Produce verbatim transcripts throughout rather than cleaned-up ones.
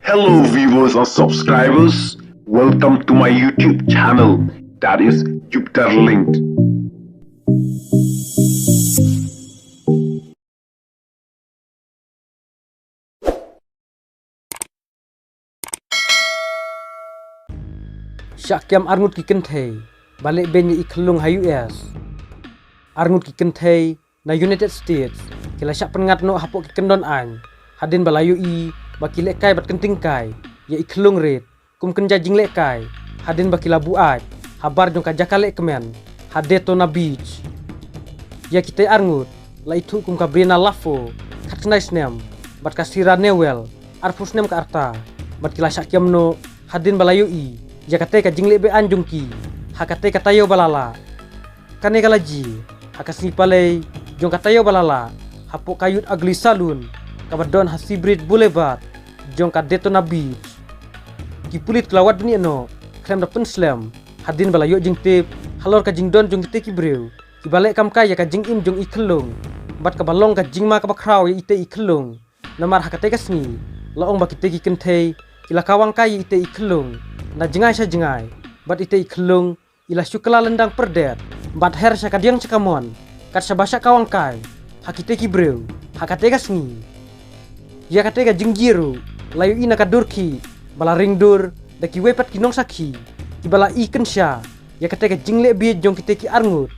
Hello viewers and subscribers, welcome to my YouTube channel, that is Jupiter Linked. Shah kiam arngut ki kynthei ba leh beiñ ïa i khyllung ha U S. Arngut ki kynthei na United States ki la shah pynngat noh hapoh ki kyndon aiñ hadien ba la ïohi ba ki lehkai bad kyntingkai ïa i khyllung rit kum kynja jinglehkai hadien ba ki la buaid habar jong ka jaka lehkmen ha Daytona Beach. Ïa kitei arngut la ithuh kum ka Brianna Laffo, khatkhyndai snem, bad ka Sierra Newell, arphew snem ka rta, bad ki la shah kiam noh hadien ba la ïohi ïa katei ka jingleh be-aiñ jong ki ha katei ka taïew ba la lah. Kane ka la jia ha ka sngi palei jong ka taïew ba la lah hapoh ka Youth Ugly Saloon kaba don ha Seabridge Boulevard jong ka Daytona Beach. Ki pulit ki la wad bniah noh khlem da pynslem hadien ba la ïoh jingtip halor ka jingdon jong kitei ki briew kiba leh kam kai ïa ka jingim jong i khyllung bad kaba long ka jingma kaba khraw ïa itei i khyllung. Namar ha katei ka sngi la ong ba kitei ki kynthei ki la kawang kai ïa itei i khyllung na jngai sha jngai, bad itei i khyllung i la shu kylla lyndang pyrdet bad her sha ka diang sha ka mon kat shaba shah kawang kai ha kitei ki briew ha katei ka sngi. Ïa katei ka jingjia ruh la ïohi na ka dur khih ba la ring dur da kiwei pat ki nongsakhi kiba la i kynsha ïa katei ka jingleh beit jong kitei ki arngut.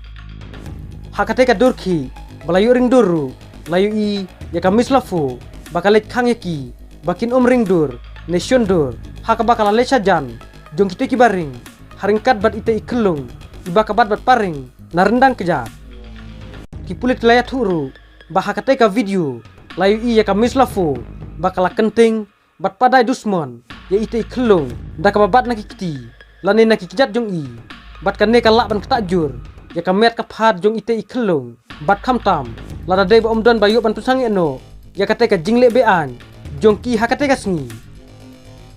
Ha katei ka dur khih ba la ïoh ring dur ruh la ïohi ïa ka Miss Laffo ba ka leit khang ïa ki ba kin ym ring dur ne shon dur ha kaba ka la leit sha jan jong kitei kiba ring ha ryngkat bad itei i khyllung iba ka bat bad paring na ryndang kjat. Ki pulit ki la ïathuh ruh ba ha katei ka video la ïohi ïa ka Miss Laffo ba ka la kynting bad padai dusmon ïa itei i khyllung da kaba bat na ki kti lane na ki kjat jong i, bad kane ka lah ban ktah jur ïa ka met ka phad jong itei i khyllung. Bad khamtam lada dei ba ym don ba ïoh ban pynsangeh noh ïa katei ka jingleh be-aiñ jong ki ha katei ka sngi.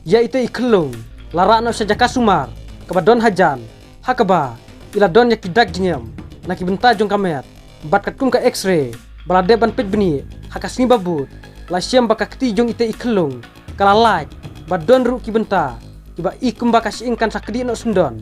Ïa itei i khyllung la rah noh sha jaka sumar kaba don hajan ha kaba i la don ïa ki dak jngem na ki bynta jong ka met. Bad katkum ka X-ray ba la dep ban peit bniah ha ka sngi ba bud la shem ba ka kti jong itei i khyllung ka la lait bad don ruh ki bynta kiba i kumba ka shyieng kan sa kdiah noh syndon.